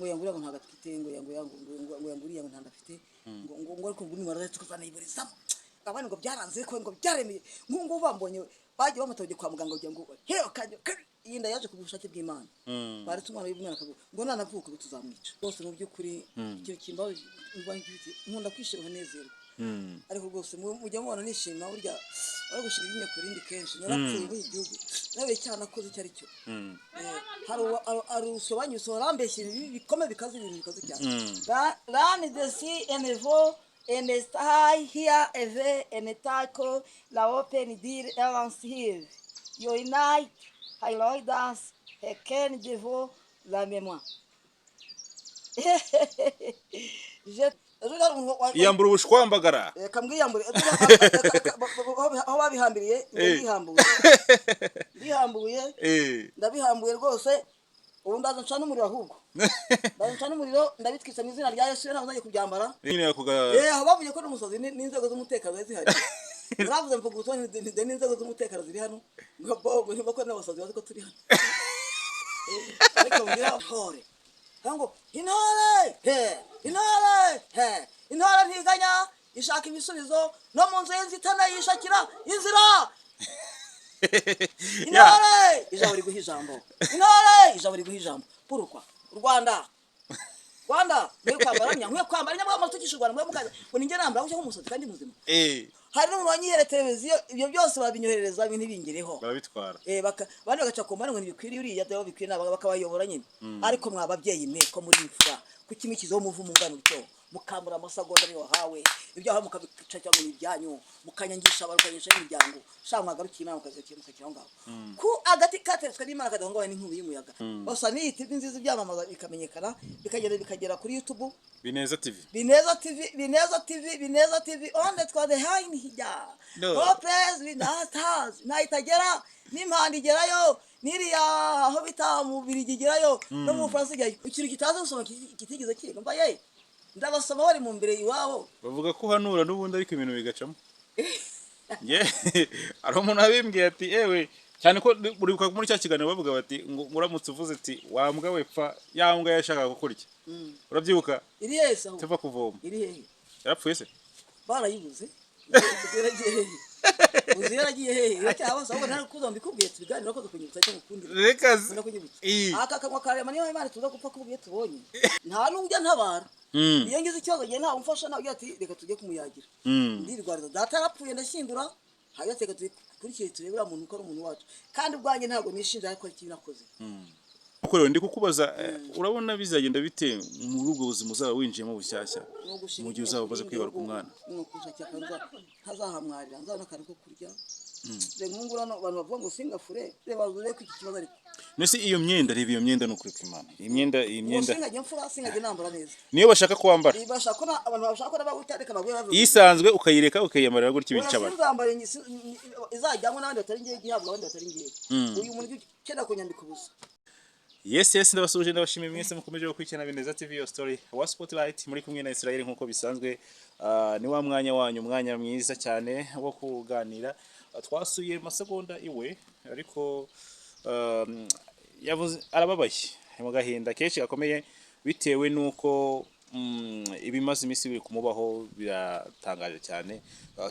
Ngo yanguriye, ngo ntabwo afite, ngo ngo ngo yanguriye, ngo ntabwo afite, ngo ariko ngo nimara tukazanayiburizamo abandi, ngo byaranze, ariko ngo byaremeye. Nk'ubu ngubu bambonye bagiye bamutabye kwa muganga kugira ngo hewe kajya. Iyi nda yaje ku bushake bw'Imana, baretse umwana w'umwana akavuga ngo nanavuka ubu tuzamwica rwose. Mu by'ukuri ikintu kimbabaje mba ngifite, nkunda kwishima nkanezerwa, ariko rwose mujya mubona nishima, burya bari gushinga iryinyo ku rindi kenshi. Narapfuye muri iki gihugu, nawe icyaha nakoze icyo ari cyo. Hari urusyo banyuze barambeshya ibintu bikomeye bikaze, ibintu bikaze cyane. Rani de si enevo enestai here eve enetako la open dir elans here yoinait hailoidas heken devo la mémoire. Iyambura ubushwambagara. Reka mbwiyambure aho babihambiriye. Ndihambuye, ndihambuye. Ndabihambuye rwose. Ubu ndaza ncana umuriro, ahubwo ndaza ncana umuriro, ndabitwitse mu izina rya Yesu. Ntabwo nzajya kubyambara. Nyine yakuga. Aho bavuye ko n'umusazi n'inzego z'umutekano zari zihari. Naravuze, mvuga ubutumwa n'inzego z'umutekano ziri hano, ngo bobo niba ko n'abasazi bazi ko turi hano. Ariko mbwira intore ngo intore he, intore he, intore ntiganya, ishaka ibisubizo no mu nzu y'inzitane yishakira inzira. Intore, ijambo riguha ijambo, intore, ijambo riguha ijambo. Purukwa u Rwanda, Rwanda, nkwiye kwambara nya, nkwiye kwambara nya, mwa tukisha u Rwanda, mwe mukaza ngo ninjye nambara gutya nk'umusazi kandi muzima. Hari n'umuntu wanyihere televiziyo, ibyo byose babinyoherereza, ibintu ntibingereho. Barabitwara. Baka abandi bagaca ku mpande ngo ntibikwiriye uriya, dore bikwiriye nabo bakabayobora nyine. Ariko mwa babyeyi mwe, ko muri imfura, kuki mushyizeho umuvumo ungana utyo, mukambura amasegonda ariyo wahawe, ibyo wahawe mukabica cyangwa ni ibyanyu, mukanyangisha abantu, mukanyangisha imiryango? Sha, mwagarukiye Imana, mukazakira, mukakira aho ngaho ku agati kateretswe n'Imana kadahungabana n'inkubi y'umuyaga. Basa n'iyi TV nziza ibyamamaza bikamenyekana, bikagenda bikagera kuri YouTube. Bineza TV. Bineza TV, Bineza TV, Bineza TV onde twa the hain hija. No. Hopes binatazi nahitagera n'impanda igerayo, n'iriya aho bita mu Birigi igerayo, no mu Bufaransa igerayo. Ikintu kitazi gusoma kitigeze kiga, mba ye ndabasoma bari mu mbere iwabo. Bavuga ko uhanura n'ubundi, ariko ibintu bigacamo. Nge hari umuntu wabimbwiye ati ewe cyane ko uribuka muri cya kiganiro bavuga bati ngo uramutse uvuze ati "Wa mbwa we pfa", ya mbwa yashakaga kukurya, urabyibuka? Iri hehe se aho? Tuva kuvoma. Iri hehe? Yarapfuye se? Barayibuze. Uzi yaragiye hehe? Uzi yaragiye hehe? Iracyabasa ahubwo. Nta kuza mbikubwiye, tubiganira ko kunyibutsa cyangwa ukundira. Reka Ukunda kunyibutsa. Ii. Aka kanwa karema, niyo Imana tuza gupfa kubwiye tubonye, nta n'ujya ntabara. Iyo ngize ikibazo ngiye ntawe umfasha, nawe ugira ati "Reka tujye kumuyagira." Ndirwariza, data yarapfuye ndashyingura, hanyuma reka tukurikire turebe uriya muntu ko ari umuntu wacu. Kandi ubwanjye ntabwo nishinja, ariko hari ikibi nakoze. Kuko rero ndi kukubaza, urabona bizagenda bite muri ubwo buzima uzaba winjiyemo bushyashya, Ni ugushinga mu gihe uzaba umaze kwibaruka umwana? Ni ukushakira akantu ntazahamwarira, nzabona akantu ko kurya. Reba nk'ubu hano abantu bavuga ngo singafure, reba urebe ko iki kibazo ariko. Nese iyo myenda, reba iyo myenda, ni ukuri kw'Imana, iyi myenda, iyi Ngo myenda. Singajya mfura, singajya nambara neza. Niyo bashaka ko wambara. Bashaka ko abantu bashaka ko nabaguta, reka bagwe bavuga. Isanzwe ukayireka, ukayiyambarira gutya Oya, ibicabana. Sinzambara izajyamo n'abandi batari ngewe, igihabwa abandi batari ngewe. Uyu muntu ukenera kunyambika ubusa. Yes, ndabasuhuje, ndabashimiye mwese mukomeje gukurikirana Bineza TV, your story wa Spotlight, muri kumwe na Israel nkuko bisanzwe. Ni wa mwanya wanyu, umwanya mwiza cyane wo kuganira. Twasuye Masegonda iwe, ariko yavuze arababaye, ari mu gahinda kenshi gakomeye bitewe n'uko ibimaze iminsi biri kumubaho biratangaje cyane.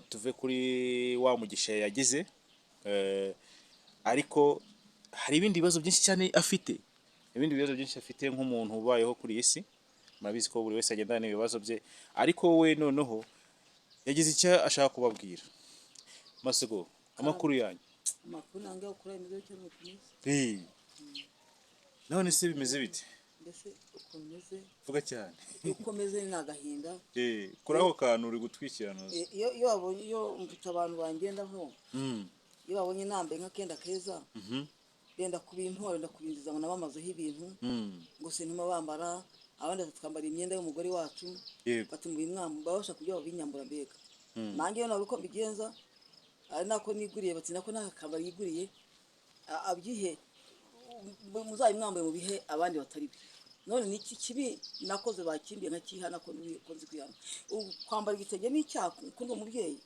Tuve kuri wa mugisha yagize, ariko hari ibindi bibazo byinshi cyane afite, ibindi bibazo byinshi afite nk'umuntu ubayeho kuri iyi si. Murabizi ko buri wese agendana n'ibibazo bye, ariko we noneho yagize icyo ashaka kubabwira. Masego, amakuru yanyu? Amakuru nange yo kuri imeze bityo nuko imeze. None se bimeze bite? Mbese uko meze? Vuga cyane. Uko meze ni agahinda. Kuri ako kantu uri gutwikirana. Iyo babonye, iyo mfite abantu bangendaho, iyo babonye nambaye nk'akenda keza, benda kubintora, benda kubinjiza ngo nabamazeho ibintu, ngo sintuma bambara, abandi twambara imyenda y'umugore wacu. Bati mubimwamba, bashaka kubyo babinyambura mbega. Nanjye iyo nabona uko mbigenza, ari nako niguriye, bati nako nta kambaro yiguriye, abyihe, muzabimwambaye mu bihe abandi batari be. None ni iki kibi nakoze bakimbiye nkakihana ko nzi kwihana? Ubu kwambara igitenge ni icyaha ko ndi umubyeyi?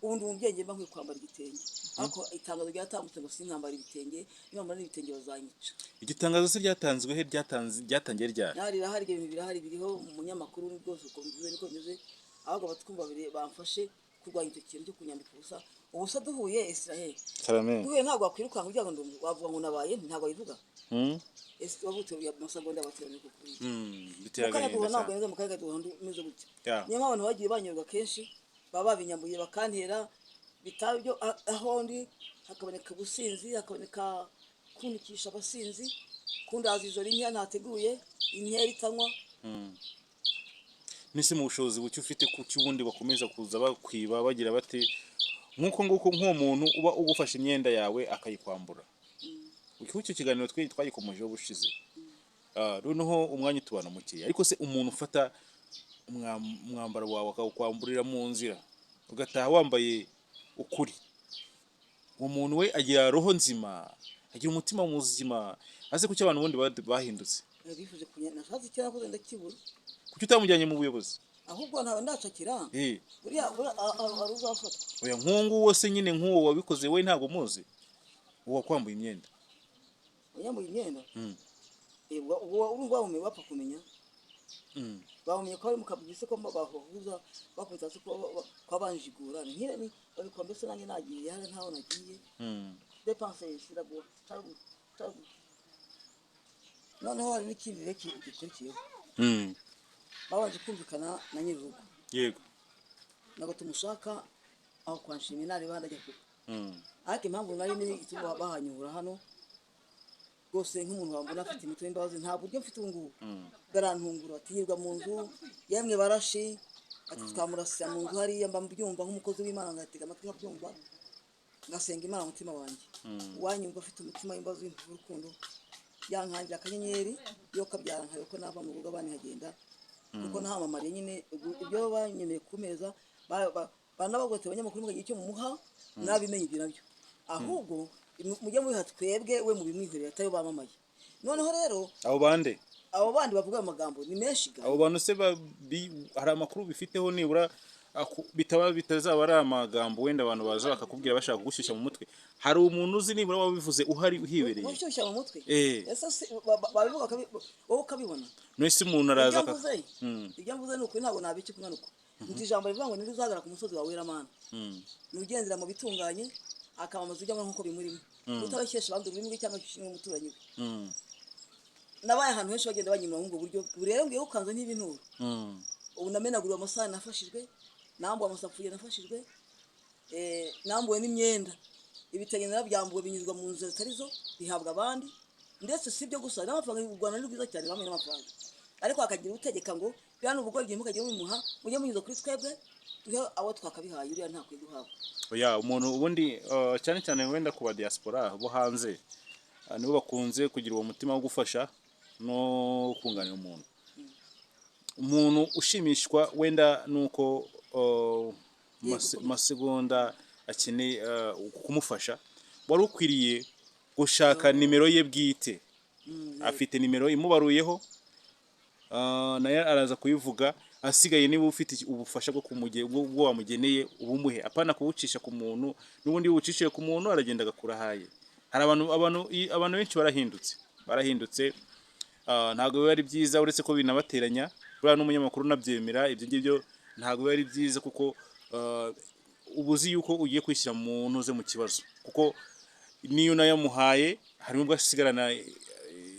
Ubu ndi umubyeyi, mba nkwiye kwambara igitenge, ariko itangazo ryatambutse ngo sinkambara ibitenge, niba n'ibitenge bazanyica. Iryo tangazo se ryatanzwe he? Ryatangiye ryari? Nahari rirahari, ibyo bintu birahari, biriho mu munyamakuru rwose. Uko bivuze niko bimeze. Ahubwo abatwumva babiri bamfashe kurwanya icyo kintu cyo kunyambika ubusa. Ubusa duhuye, Israel, Karame. duhuye ntabwo wakwirukanka ugira ngo wavuga ngo nabaye nte, ntabwo wabivuga. Ese wavutse ya masegonda bateraniye ku kuri Biteye mu kanya agahinda duhura ntabwo cyane. neza mu kanya duhura umeze gutya. Niyo mpamvu abantu bagiye banyurwa kenshi, baba babinyambuye bakantera, bitaba ibyo aho ndi hakaboneka ubusinzi, hakaboneka kunikisha abasinzi, kundaza ijoro inkera ntateguye, inkera itanywa. Nese mu bushobozi buke ufite, kuki ubundi bakomeza kuza bakwiba, bagira bate, nk'uko nguko, nk'uwo muntu uba ugufashe imyenda yawe akayikwambura? Kuko icyo kiganiro twe twagikomojeho ubushize. Noneho umwanya utubana mukeya, ariko se umuntu ufata umwambaro wawe akawukwamburira mu nzira, ugataha wambaye ukuri, uwo muntu we agira roho nzima, agira umutima muzima? Aze kuki abantu ubundi bahindutse? Bifuje kunya nashatse icyo nakoze ndakibura. Kuki utamujyanye mu buyobozi? Ahubwo ntawe ndacakira. Buriya hari uzafatwa. Oya, nk'uwo nguwo se nyine, nk'uwo wabikoze we ntabwo muzi, uwo wakwambuye imyenda? Yambaye imyenda. Ubwo urumva bamumenye, bapfa kumenya. Bamenye ko ari mu kabisi, ko bahuza bakubita hasi, ko banjigura ni nkire ni babikora. Mbese nanjye nagiye hari ntaho nagiye. Dépense ziraguha cagu cagu. Noneho hari n'ikindi rero gikurikiyeho. Babanje kumvikana na nyir'urugo. Ntabwo tumushaka aho kwa Nshimye, nareba ndajya kure. Ariko impamvu nari nini ituma bahanyura hano rwose, nk'umuntu wambona afite imitima y'imbabazi, nta buryo mfite ubu ngubu. Barantungura bati yirirwa mu nzu, yemwe barashi, ati twamurasira mu nzu hariya. Mba mbyumva nk'umukozi w'Imana, ngatega amatwi nkabyumva, ngasenga Imana mu mutima wanjye. Uwanyumva afite umutima w'imbabazi w'urukundo yankangira akanyenyeri yo kabyara, nkareba ko nava mu rugo abandi nkagenda, kuko ntamamariye nyine. Ibyo banyemereye ku meza banabavuga ati abanyamakuru mukagira icyo mumuha, nabimenye ibyo nabyo. Ahubwo mujye mubiha twebwe, we mubimwihorera, atari bamamaye. Noneho rero Abo bande? Abo bandi bavuga ayo magambo ni menshi ga. Abo bantu se hari amakuru bifiteho nibura, bitaba bitazaba ari amagambo wenda abantu baza bakakubwira bashaka kugushyushya mu mutwe? Hari umuntu uzi nibura wabivuze uhari, uhibereye? Gushyushya mu mutwe? Eh. Ese babivuga wowe ukabibona? None se umuntu araza Ibyo mvuze, ibyo mvuze ni ukuri, ntabwo nabiki kumwe nuko nti ijambo rivuga ngo ninde uzahagarara ku musozi wawe wera Mana? Ni ugendera mu bitunganye, akamamaza ujyamo nk'uko bimurimo, utabeshyesha abandi ururimi rwe cyangwa ushinzwe umuturanyi we. Nabaye ahantu henshi bagenda banyimura muri ubwo buryo. Ubu rero ngiye gukanza n'ibintura. Ubu namenaguriwe amasahani nafashijwe, nambuwe amasafuriya nafashijwe, nambuwe n'imyenda, ibitenge narabyambuwe binyuzwa mu nzira zitari zo, bihabwa abandi. Ndetse si ibyo gusa, n'amafaranga. U Rwanda ni rwiza cyane, bamwe n'amafaranga, ariko hakagira utegeka ngo biriya ni ubugoryi, mukajya mubimuha, mujye munyuza kuri twebwe duhe abo twakabihaye, uriya ntakwiye guhabwa. Oya, umuntu ubundi cyane cyane wenda ku ba diaspora bo hanze, nibo bakunze kugira uwo mutima wo gufasha no kunganira umuntu. Umuntu ushimishwa wenda nuko masegonda akeneye kumufasha, wari ukwiriye gushaka nimero ye bwite. Afite nimero imubaruyeho, nayo araza kuyivuga. Asigaye niba ufite ubufasha bwo wamugeneye, ubumuhe, apana kubucisha ku muntu. N'ubundi iyo ubucishije ku muntu aragenda agakura ahaye. Hari abantu benshi barahindutse. Ntabwo biba ari byiza, uretse ko binabateranya. Buriya n'umunyamakuru unabyemera ibyo ngibyo, ntabwo biba ari byiza, kuko uba uzi yuko ugiye kwishyira mu ntuze mu kibazo, kuko niyo unayamuhaye hari nubwo asigarana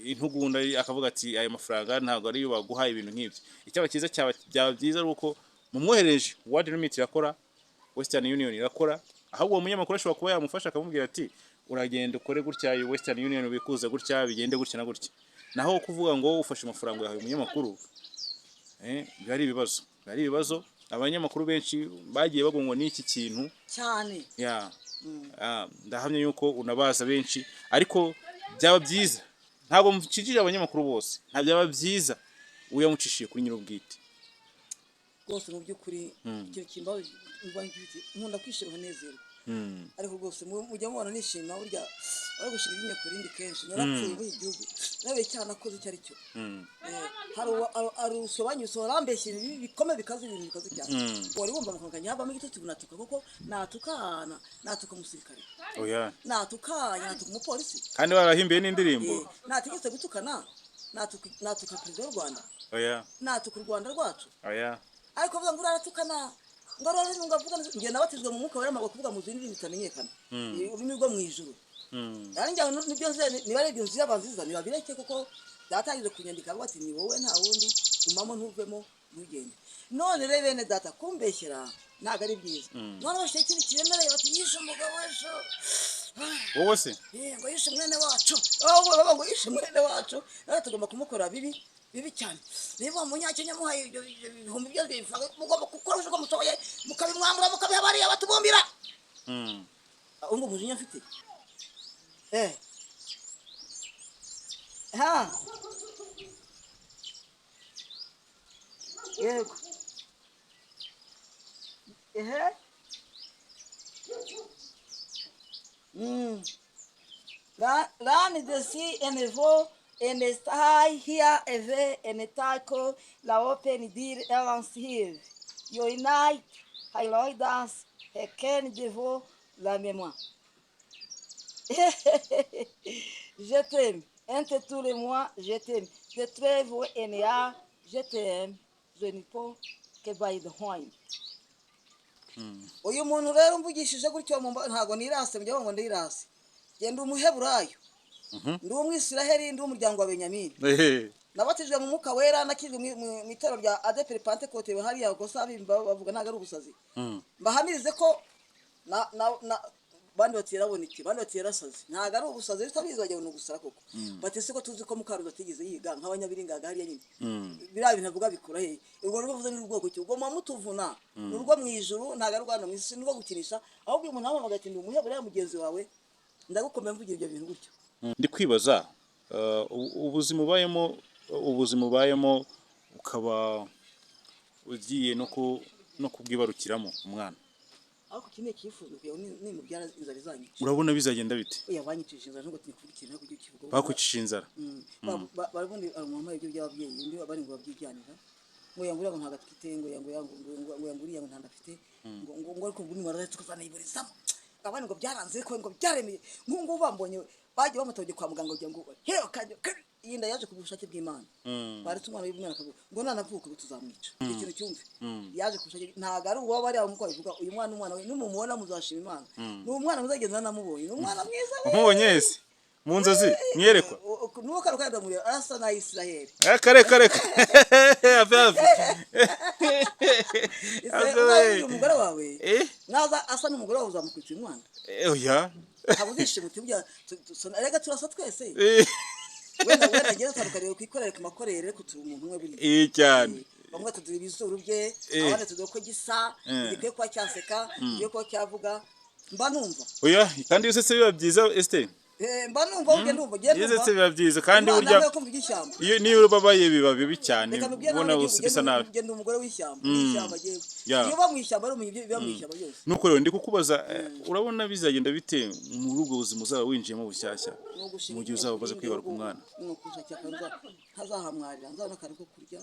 intugunda, akavuga ati aya mafaranga ntabwo ariyo baguhaye, ibintu nk'ibyo. Icyaba cyiza, byaba byiza ari uko mumwohereje. World Remit irakora, Western Union irakora. Ahubwo uwo munyamakuru ashobora kuba yamufasha, akamubwira ati uragenda ukore gutya, iyi Western Union ubikuze gutya, bigende gutya na gutya. Naho kuvuga ngo ufashe amafaranga yawe umunyamakuru, biba ari ibibazo, biba ari ibibazo. Abanyamakuru benshi bagiye bagongwa n'iki kintu. Cyane. Ya. Ndahamya yuko unabaza benshi, ariko byaba byiza, ntabwo mukijije abanyamakuru bose, nta byaba byiza uyamucishije kuri nyir'ubwite. Rwose mu by'ukuri ikintu kimbabaje mba ngifite, nkunda kwishima nkanezerwa. Ariko rwose mujya mubona nishima, burya bari gushinga iryinyo ku rindi kenshi. Narapfuye muri iki gihugu, nawe icyaha nakoze icyo ari cyo. Hari urusyo banyuze barambeshya ibintu bikomeye bikaze, ibintu bikaze cyane. Wari wumva mu kanwa kanjye havamo igitutsi ngo natuka koko? Natukana, natuka umusirikare? Oya. Natukanye, natuka umupolisi? Kandi barahimbiye n'indirimbo. Nategetse gutukana, natuka perezida w'u Rwanda? Oya. Natuka u Rwanda rwacu? Oya. Ariko bavuga ngo uratukana, ngo ararara, ngo avuga. Njye nabatijwe mu mwuka wera, kuvuga mu zindi ndimi zitamenyekana, ururimi rwo mu ijuru. Ari njye nibyo nzi, niba ari ibyo nziza banziza nibabireke, kuko byatangije kunyandika ngo ati ni wowe, nta wundi, gumamo ntuvemo, ntugende. None rero bene data, kumbeshyera ntabwo ari byiza. None bashyira ikindi kiremereye, bati yishe umugabo w'ejo. Wowe se? Ngo yishe mwene wacu. Aho bavuga ngo yishe mwene wacu, rero tugomba kumukora bibi bibi cyane. Niba uwo munyakenya muhaye ibyo bihumbi byose by'ifaranga, mugomba gukoresha uko mushoboye, mukabimwambura, mukabiha bariya batubumbira. Umva umujinya mfite. Ha, yego, ehe. Lan de si en vo en stai here eve en taco la open dir elans here. Yoinai hailoidas heken devo la mémoire. Je t'aime. Entre tous les mois, je t'aime. Je trouve en je t'aime. Je ne peux que by the wine. Uyu muntu rero umvugishije gutyo ntabwo nirase, mujya ngo ndirase. Genda umuheburayo, ndi umwisiraheli, ndi umuryango wa Benyamini. Nabatijwe mu mwuka wera, nakijwe mu itorero rya ADEPR Pentecote hariya gusa bavuga ntabwo ari ubusazi. Mbahamirize ko na bandi bati yaraboneke, bandi bati yarasaze. Ntabwo ari ubusazi, utabizi wagira ngo ni ugusara koko. Bati se ko tuzi ko Mukaruza atigeze yiga nk'abanyabiringaga hariya nyine, biriya bintu avuga bikura hehe? Ubwo rwo vuze ni ubwoko ki? Ubwo muba mutuvuna ni urwo mu ijuru, ntabwo ari urwanda mu isi, ni urwo gukinisha. Ahubwo uyu muntu ahamagaye ati ndi umuheburayo mugenzi wawe, ndagukomeye mvugira ibyo bintu gutyo. Ndi kwibaza ubuzima ubayemo ukaba ugiye no kubwibarukiramo umwana. Ariko iki ni icyifuzo kugira ngo nimubyara inzara izanyica. Urabona bizagenda bite? Oya, banyicishije inzara, nubwo tinikubikira ntabwo ujya ukivuga. Bakwicishije inzara? Barabundi umama ibyo by'ababyeyi, undi bari ngo babyijyanira, ngo yanguriya ngo ntabwo atwite, ngo ngo yanguriya ngo ntabwo afite, ngo ariko ngo nimara tukazanayiburizamo. Abandi ngo byaranze ko ngo byaremeye. Nk'ubu ngubu bambonye bagiye bamutabye kwa muganga kugira ngo hewe kajya. Iyi nda yaje ku bushake bw'Imana. Baretse umwana w'umwana akavuga ngo nanavuka ngo tuzamwica. Icyo kintu cyumve, yaje ku bushake, ntabwo ari uwo bariya nk'uko babivuga. Uyu mwana, umwana we nimumubona muzashima Imana. Ni umwana muzagenda namubonye, ni umwana mwiza we. Umubonye wese mu nzozi mwiyerekwa? Nuko karo kandi ndamureba arasa na Isiraheli. Reka reka reka, hafi hafi. Israheli umugore wawe. Eh. Naza asa n'umugore wawe, uzamukwita umwana? Oya. Ntabwo uzishima uti burya erega turasa twese. Wenda ngewe utandukaniye ku ikorere, ku makorere, ariko turi umuntu umwe buriya. Cyane. Bamwe tuduha ibizuru bye, abandi tuduha uko gisa, gikwiye kuba cyaseka, gikwiye kuba cyavuga. Mba numva. Oya, kandi iyo usetse biba byiza, Esther. Mba numva burya, ndumva ngiye. Iyo Ndumva usetse biba byiza kandi Imana burya nawe kumva iby'ishyamba. Iyo niyo ubabaye biba bibi cyane. Reka mbibwire ubona nawe. bisa nabi. Ngenda umugore w'ishyamba, w'ishyamba yewe. Iyo uba mu ishyamba ari umenya ibiba mu ishyamba byose. Nuko rero ndi kukubaza, urabona bizagenda bite muri ubwo buzima uzaba winjiyemo bushyashya, Ni ugushinga mu gihe uzaba umaze kwibaruka umwana? Ni ukushakira akantu ntazahamwarira, nzabona akantu ko kurya.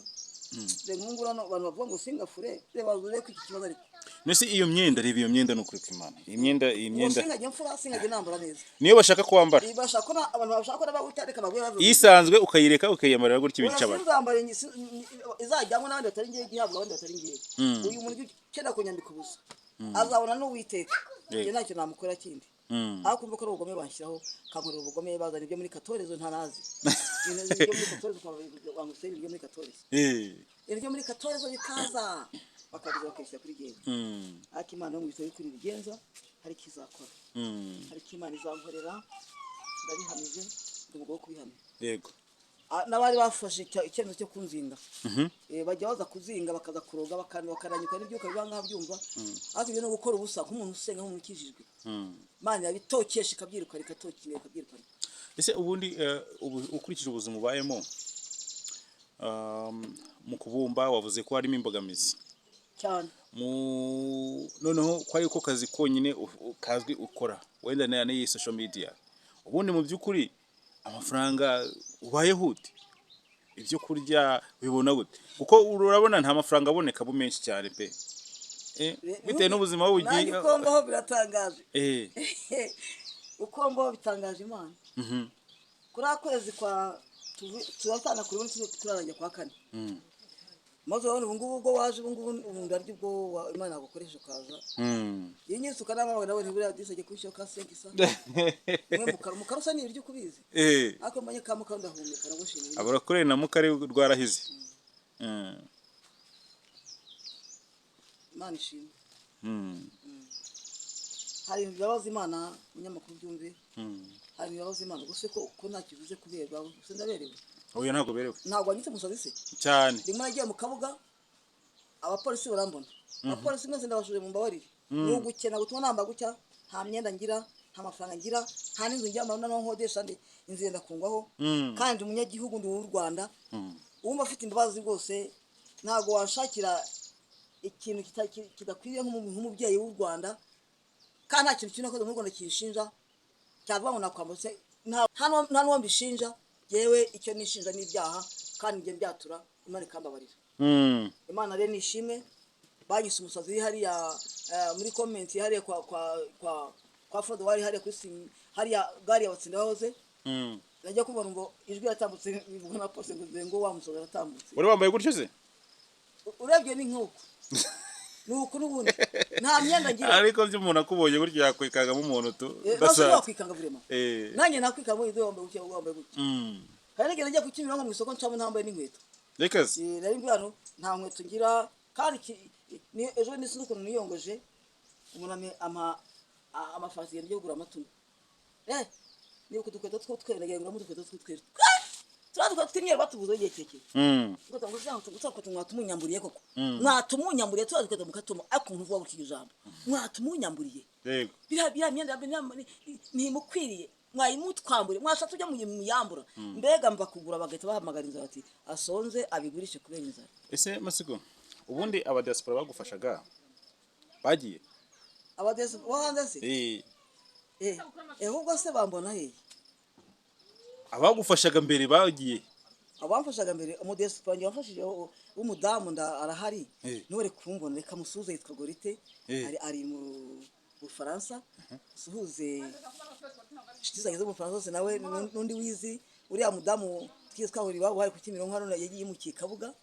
Reba nk'ubu urabona abantu bavuga ngo singafure, reba urebe ko iki kibazo ariko. Mbese iyo myenda, reba iyo myenda, ni ukuri kw'Imana, iyi Ngo myenda singajya mfura, singajya nambara neza. Niyo bashaka ko wambara. Bashaka ko abantu bashaka ko n'abaguta, reka bagwe bavuga. Isanzwe ukayireka, ukayiyambarira gutya Oya, ibicabana. sinzambara izajyamo n'abandi batari ngewe, igihabwa abandi batari ngewe. Uyu muntu ukenera kunyambika ubusa azabona n'Uwiteka. Njye ntacyo namukora kindi. Aho kumva ko ari ubugome banshyiraho, kankorera ubugome, bazana ibyo muri katorezo ntanazi. Ibintu byo muri katorezo, bangusera ibyo muri katorezo. Ibyo muri katorezo bikaza bakabiza bakabishyira kuri jyewe. Ariko Imana yo mu bitabo y'ukuri ibigenza, hari icyo izakora. Hari icyo Imana izankorera, ndabihamije, ndi umugabo wo kubihamya. N'abari bafashe icyemezo cyo kunzinga, bajya baza kuzinga, bakaza kuroga, bakananyuka n'ibyuka biba ngaha byumva. Ariko ibyo ni ugukora ubusa nk'umuntu usenga, nk'umuntu ukijijwe. Imana irabitokesha ikabyirukana, ikatokera ikabyirukana. Ese ubundi ukurikije ubuzima ubayemo, mu kubumba wavuze ko harimo imbogamizi. Cyane. Mu noneho ko ariko kazi konyine kazwi ukora, wenda n'iyi social media, ubundi mu by'ukuri amafaranga ubayeho ute? Ibyo kurya bibona gute? Kuko urabona nta mafaranga aboneka abo menshi cyane pe. Bitewe n'ubuzima wowe Nanjye ugiye. Uko mbaho biratangaje. Uko mbaho bitangaje Imana. Kuri aka kwezi kwa turatana kuri ubu turarangira kwa kane. Maze urabona ubu ngubu ubwo waje, ubu ngubu ubu ndarya ubwo Imana yagukoresha ukaza. Iyo nyisuka n'amabanga nawe ntiburiya disege kwishyura ka senkisa mwe mukara usa n'ibiryo ukubizi. Ariko mbonye ka mukara ndahumeka, nagushimira Imana. Abarakore na mukari rwarahize. Imana ishimwe. Hari ibintu bibabaza Imana, umunyamakuru byumve. Hari ibintu bibabaza Imana gusa ko nta kivuze kuberwa gusa ndaberewe. Oya, ntabwo berewe. Ntabwo wanyitse umusazi se? Cyane. Rimwe nagiye mu Kabuga, abapolisi barambona. Abapolisi mwese ndabashuje, mumbabarire. Ni ugukena gutuma namba gutya. Nta myenda ngira, nta mafaranga ngira, nta n'inzu ngira noneho nkodesha, ndi inzu yenda kungwaho. Kandi umunyagihugu ndi uw'u Rwanda. Uwumva afite imbabazi rwose, ntabwo wanshakira ikintu kidakwiriye nk'umubyeyi w'u Rwanda, kandi nta kintu kimwe nakoze mu Rwanda kinshinja cyavuga ngo nakwambutse. Nta n'uwo mbishinja. Yewe, icyo nishinja ni ibyaha, kandi njye mbyatura Imana ikambabarira. Imana rero nishimwe. Banyise umusazi uri hariya muri comment hariya kwa Frodo wari hariya kuri hariya gari ya Batsinda bahoze. Najya kubona ngo ijwi yatambutse bivugwa na pose ngo ngo wa musazi aratambutse. Wari wambaye gutyo se? Urebye ni nk'uko, ni uku n'ubundi nta myenda ngira. Ariko byo umuntu akubonye gutyo yakwikangamo umuntu tu. Nase udasanzwe. Wakwikanga vraiment. Nanjye nakwikanga muri wambaye gutya, wambaye gutya. Hari n'igihe najya ku Kimironko mu isoko ncamo ntambaye n'inkweto. Reka se. Nari ndi hano nta nkweto ngira, kandi ejo ni sinzi ukuntu niyongoje, umuntu ampa amafaranga yo kugura amatungo. Nibuka udukweto tw'utweru, nagiye nguramo udukweto tw'utweru, turiya dukweto tw'imyeru batubuzeho igihe kirekire. Ngo ngo mwatumunyamburiye koko. Mwatumunyamburiye turiya dukweto mukatuma, ariko umuntu uvuga gutya iryo jambo mwatumunyamburiye. Biriya myenda ntimukwiriye, mwayimutwamburiye, mwashatse ujya muyambura. Mbega mva kugura bagahita bahamagara inzara ati asonze abigurishe kubera inzara. Ese Masiko, ubundi abadiaspora bagufashaga bagiye? Abadesi bo hanze se? Eh. Ahubwo se bambona hehe? Abagufashaga mbere bagiye. Abamfashaga mbere, umudiyasipora wanjye wamfashije w'umudamu nda arahari. Niwe kumbona, reka musuhuze, yitwa Gorite. Ari mu Bufaransa. Suhuze inshuti zanjye zo mu Bufaransa zose, nawe n'undi wizi uriya mudamu twigeze twahurira iwabo hari ku Kimironko hano, yagiye yimukiye i Kabuga.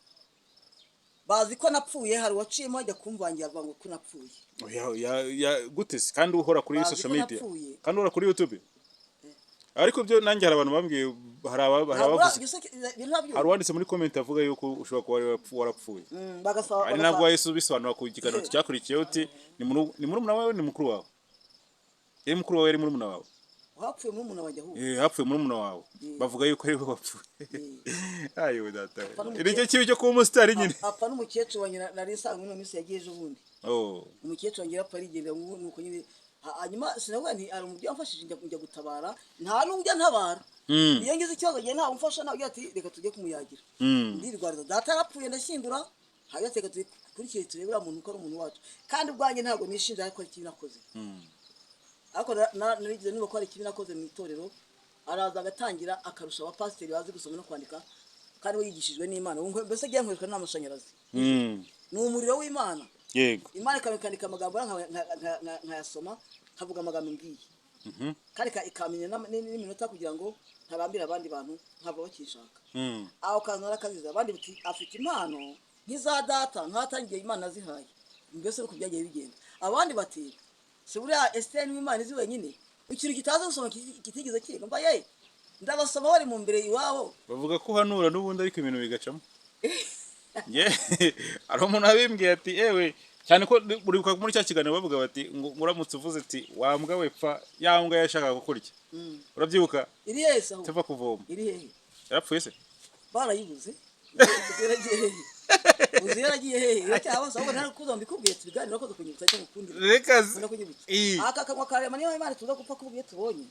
Bazi ko napfuye, hari uwaciyemo ajya kumvangira avuga ngo ko napfuye. Oya, gute se kandi uhora kuri Bazi social ko media? napfuye. Kandi uhora kuri YouTube. Ariko byo nanjye hari abantu bambwiye, hari Ntabwo abavuze ibintu ntabyo. Hari uwanditse muri comment avuga yuko ushobora kuba wari warapfuye. Bagasaba Ari nabwo wahise ubisobanura ku kiganiro cyakurikiyeho uti ni murumuna wawe, ni mukuru wawe, yari mukuru wawe, yari murumuna wawe. Hapfuye murumuna wanjye ahubwo. Hapfuye murumuna wawe, bavuga yuko ari we wapfuye. Ayo data we. Apfa n'umukecuru. Nicyo kibi cyo kuba umusitari nyine. Apfa n'umukecuru wanjye nari nsanzwe muri ino minsi yagiye ejo bundi. Oh. Umukecuru wanjye yarapfa arigendera nuko nyine. Hanyuma sinavuga nti hari umubyeyi wamfashije njya gutabara, nta n'ujya ntabara. Iyo ngize ikibazo ngiye ntawe umfasha, nawe ugira ati reka tujye kumuyagira. Ndirwariza data yarapfuye ndashyingura, hanyuma reka dukurikire turebe uriya muntu ko ari umuntu wacu. Kandi ubwanjye ntabwo nishinja, ariko hari ikibi nakoze. Ariko narigeze niba ko hari ikibi nakoze mu itorero, araza agatangira akarusha abapasiteri bazi gusoma no kwandika, kandi we yigishijwe n'Imana. Ubu mbese agiye nkoreshwa n'amashanyarazi. Ni umuriro w'Imana. Imana ikandika amagambo nkayasoma, nkavuga amagambo mbwiye, kandi ikamenya n'iminota kugira ngo ntarambire abandi bantu nkava bakishaka. Aho kaza narakaziza, abandi bati afite impano nk'iza data, nk'atangiye Imana azihaye. Mbese uko byagiye bigenda, abandi bati si buriya Esiteri w'Imana izi wenyine, ikintu kitazi gusoma kitigeze kiga mba ye ndabasoma bari mu mbere iwabo. Bavuga ko uhanura n'ubundi ariko ibintu bigacamo. Nge hari umuntu wabimbwiye ati ewe, cyane ko uribuka muri cya kiganiro bavuga bati ngo uramutse uvuze ati wa mbwa we pfa, ya mbwa yashakaga kukurya. Urabyibuka? Iri hehe se ahubwo? Tuva kuvoma. Iri hehe? Yarapfuye se? Barayibuze. Uzi yaragiye hehe? Uzi yaragiye hehe? Iracyabose ahubwo ntari kuza mbikubwiye, tubiganira ko dukunyibutsa cyangwa ukundira. Reka Ukunda kunyibutsa. Ii. Aka kanwa karema niyo Imana tuza gupfa kuvuga iyo tubonye.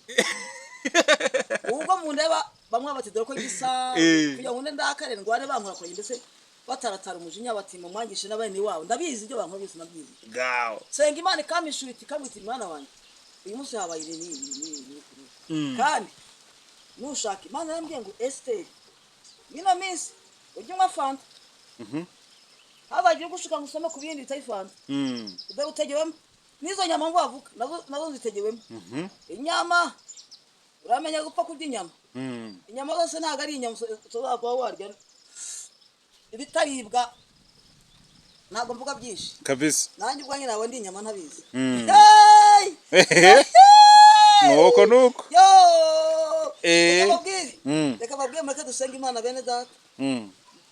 Ubwo mu ndeba bamwe bati dore ko gisa kugira ngo ndakare ndwane bankora mbese. Bataratara umujinya bati mumwangishe n'abene wabo. Ndabizi ibyo bankora byose, ndabizi. Gawo. Senga Imana ikamishura iti, ikamwita mwana wanjye, uyu munsi habaye ibi n'ibi n'ibi n'ibi n'ibi. Kandi nushaka, Imana yarambwiye ngo: "Esiteri, mino minsi ujye unywa fanta, hazagira ugushuka ngo usome ku bindi bitari fanta." Dore utegewemo n'izo nyama ngo wavuga nazo zitegewemo inyama. Uramenya gupfa kurya inyama. Inyama zose ntabwo ari inyama ushobora kuba warya ibitaribwa. Ntabwo mvuga byinshi. Kabisa. Nanjye ubwanjye ntabwo ndi inyama ntabizi. Hey! Nuko nuko. Yo! Eh. Reka mbabwire. Reka mbabwire, mureke dusenge Imana, bene data.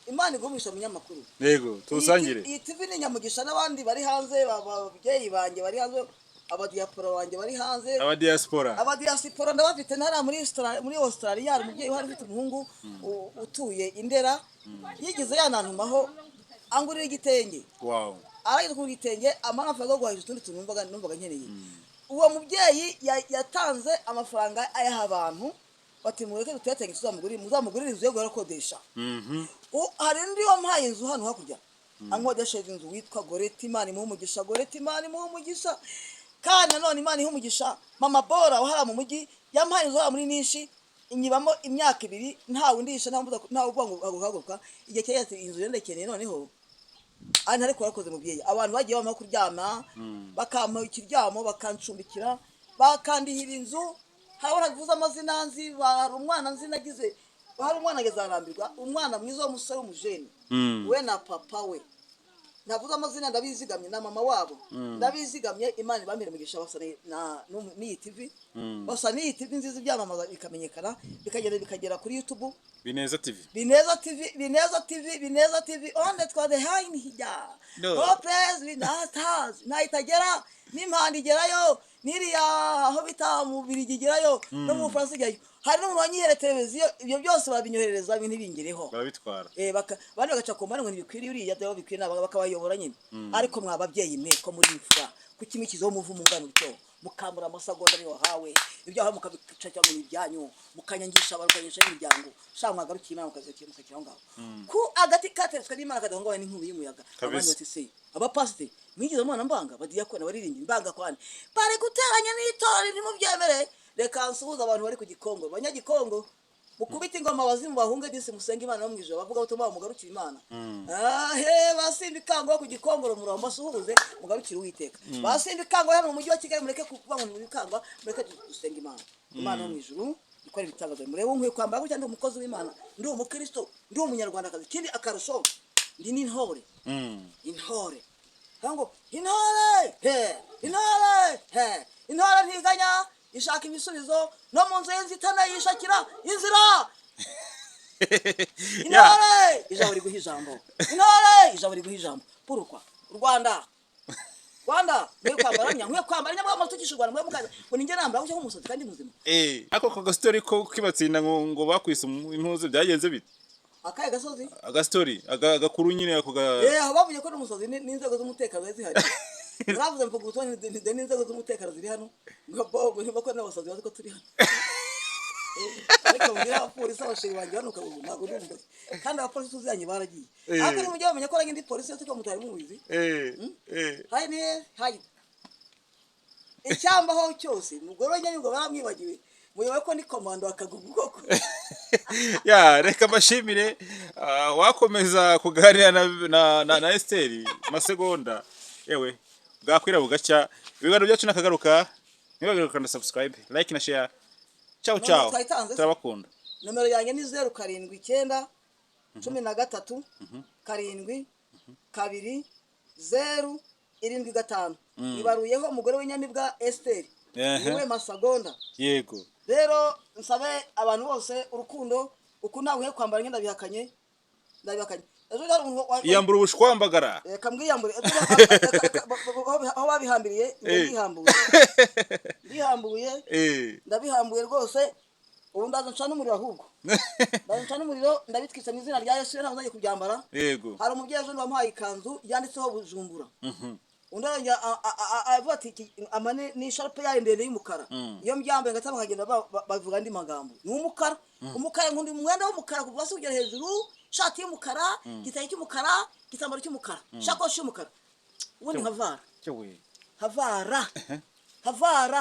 Imana igumisha umunyamakuru. Yego, tuwusangire. Iyi TV ni nyamugisha n'abandi bari hanze, ababyeyi banjye bari hanze, abadiyapora banjye bari hanze. Abadiaspora. Abadiyasipora ndabafite ntara muri Australia. Hari umubyeyi uhari ufite umuhungu utuye Indera, yigeze yanantumaho angurira igitenge. Arangije kugura igitenge, amara amafaranga yo guhahisha utundi tuntu numvaga nkeneye. Uwo mubyeyi yatanze amafaranga ayaha abantu bati: "Mureke duteyatenge, tuzamugurire, muzamugurire inzu yo guhora akodesha." Hari undi wamuhaye inzu hano hakurya, ankodesheje inzu, witwa Goreti. Imana imuha umugisha. Goreti, Imana imuha umugisha. Kandi nanone Imana iha umugisha mama Bora wahara mu mujyi, yamuhaye inzu hariya muri Nishi, inyibamo imyaka 2, ntawe undisha, ntawe uvuga ngo haguruka, haguruka. Igihe cyari ati inzu yandekeneye noneho ari ariko warakoze mubyeyi. Abantu bagiye bampa kuryama, bakampa ikiryamo, bakancumbikira, bakandihira inzu. Hari abo ntavuze amazina nzi. Hari umwana nzi nagize, hari umwana ageze arambirwa, umwana mwiza w'umusore w'umujene. We na papa we ntavuze amazina ndabizigamye, na mama wabo ndabizigamye. Imana ibamire umugisha. Basa n'iyi TV, basa n'iyi TV nziza ibyamamaza bikamenyekana, bikagenda bikagera kuri YouTube. Bineza TV. Bineza TV, Bineza TV, Bineza TV onde twa the hine hija. No. Oh, praise binastars nahitagera n'impanda igerayo, n'iriya aho bita mu Birigi igerayo, no mu Bufaransa igerayo. Hari n'umuntu wanyihere televiziyo. Ibyo byose babinyoherereza ntibingereho. Barabitwara. Baka bandi bagaca ku mpande ngo ntibikwiriye uriya, byaba bikwiriye nabo bakabayobora nyine. Ariko mwa babyeyi mwe, ko muri imfura, kuki mwikizeho umuvumo ungana utyo, mukambura amasegonda ariyo wahawe, ibyo wahawe mukabica cyangwa ni ibyanyu, mukanyangisha abantu, mukanyangisha n'imiryango? Sha, mwagarukiye Imana mukazakira mukakira aho ngaho ku agati kateretswe n'Imana kadahungabana n'inkubi y'umuyaga. Abandi Kabisa. bati: "Se abapasiteri mwigeze mubona mbanga, abadiyakoni, abaririmbyi mbanga kwani bari guteranya n'itorero?" Ntimubyemere. Reka nsuhuze abantu bari ku Gikongo. Abanyagikongo, mukubite ingoma, abazimu bahunge disi, musenge Imana yo mu ijoro, bavuga ubutumwa, mugarukire Imana. Ahe basimba ikango ku Gikongoro, murambo basuhuze, mugarukire Uwiteka. Basimba ikango hano mu mujyi wa Kigali, mureke kuvuga ngo ni mureke dusenge Imana. Imana yo mu ijuru ikora ibitangaza. Murebe, nkwiye kwambara gutya, ndi umukozi w'Imana, ndi umukristo, ndi umunyarwandakazi. Ikindi akarusho, ndi n'intore. Intore ngo intore he, intore he, intore ntiganya, ishaka ibisubizo no mu nzu y'inzitane yishakira inzira. Intore, ijambo riguha ijambo, intore, ijambo riguha ijambo. Purukwa Rwanda, Rwanda, nkwiye kwambara nya, nkwiye kwambara nya, mwa tukisha u Rwanda mwe mukaza ngo ninjye nambara gutya nk'umusazi kandi muzima. Ako kagastori ko kibatsinda ngo bakwise impuzu byagenze bite? Akahe gasozi? Agastori agakuru nyine ako ga. Aho bavuye ko n'umusazi n'inzego z'umutekano zari zihari. Naravuze mvuga ubutumwa n'inzego z'umutekano ziri hano, ngo bo niba ko n'abasazi bazi ko turi hano. Ariko mbwira abapolisi, abasheri banjye hano ukabubu, ntabwo ndi umusazi, kandi abapolisi tuziranye baragiye. Ariko nimujye bamenya ko nanjye ndi polisi yose, ko mutari mubizi. Hayi ni hayi, icyambaho cyose umugore wa Nyabingo baramwibagiwe, muyobe ko ni komando akagugu koko. Ya, reka mbashimire. Wakomeza kuganira na Esteri masegonda, yewe bwakwira bugacya. Ibiganiro byacu nakagaruka. Ntibagire gukanda subscribe, like na share. Ciao ciao. Twayitanze se? Turabakunda. Nomero yanjye ni 079 13 7 2 0 7 5. Ibaruyeho umugore w'inyamibwa Esiteri. Niwe Masagonda. Rero nsabe abantu bose urukundo. Uku ntabwo nkwiye kwambara imyenda, ndabihakanye, ndabihakanye. Ejo hari umuntu Iyambura ubushwambagara. Reka mbwiyambure. Ejo aho babihambiriye, ndihambuye, ndihambuye. Ndabihambuye rwose. Ubu ndaza ncana umuriro, ahubwo ndaza ncana umuriro, ndabitwitse mu izina rya Yesu. Ntabwo nzajya kubyambara. Hari umubyeyi ejo wamuhaye ikanzu yanditseho Bujumbura, undi arongera avuga ati: "Amane ni isharupe yayo ndende y'umukara." Iyo mbyambaye ngatama nkagenda bavuga andi magambo. Ni umukara, umukara, nkunda umwenda w'umukara kuva hasi kugera hejuru. Ishati y'umukara, igitenge cy'umukara, igitambaro cy'umukara, ishakoshi y'umukara, ubundi nkavara. Cyewe. Havara, havara.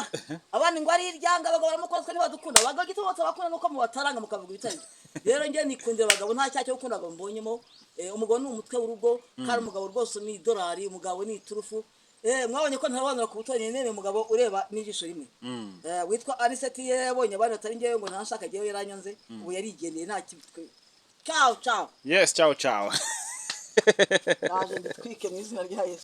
Abandi ngo ari iryanga, abagabo baramukora, twe ntibadukunda. Abagabo gito bose bakunda nuko mubataranga mukavuga ibitari byo. Rero njye nikundira abagabo, nta cyaha cyo gukunda abagabo mbonyemo. Umugabo ni umutwe w'urugo, kandi umugabo rwose ni idolari, umugabo ni iturufu. Mwabonye ko ntarobanura ku butoni, nemeye umugabo ureba n'ijisho rimwe. Witwa Aniseti yabonye abandi batari njyewe ngo ntanshaka, njyewe yaranyanze, ubu yarigendeye, nta kibitwe. Ciao ciao. Yes, ciao ciao. Naje nditwike mu izina rya Yesu.